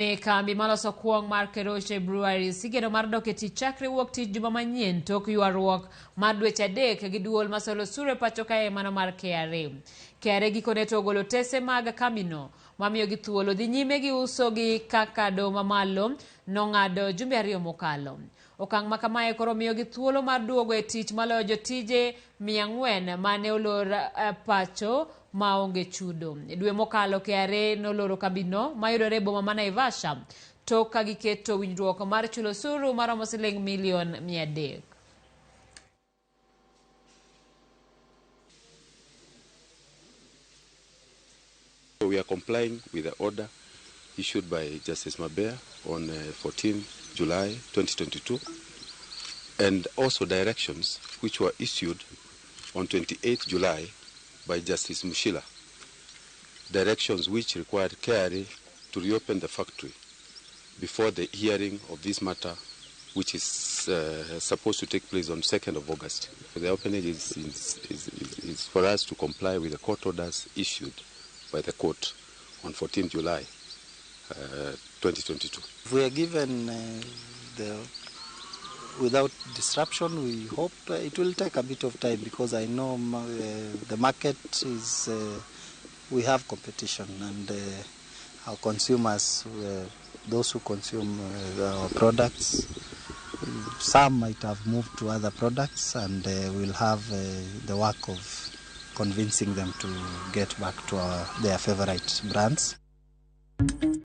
E kambi maloso kuong' mar Keroche Breweries igeno mar dok e tich chakre wuok tich juma manyien tok ywaruok mar dweche 3 gi duol masolo osuru e pacho kae mano mar KRA. KRA gikone to ogolo otese mag kambino mamiyogi thuolo dhi nyime gi uso gi kaka doho mamalo nong'ado jumbe 2 mokalo. Okang' ma kamae koro miyogi thuolo mar duogo e tich maloyo jotije 400 mane olor pacho maonge chudo. E dwe mokalo KRA noloro kambino mayudore e boma ma Naivasha tok ka giketo winjruok mar chulo osuru maromo siling milion 300. We are complying with the order issued by Justice Mabea on 14 July 2022 and also directions which were issued on 28 July by Justice Mushila, directions which required KRA to reopen the factory before the hearing of this matter, which is supposed to take place on 2nd of August. The opening is for us to comply with the court orders issued by the court on 14 July 2022. If we are given without disruption, we hope it will take a bit of time, because I know the market is, we have competition, and our consumers, those who consume our products, some might have moved to other products, and we'll have the work of convincing them to get back to their favorite brands.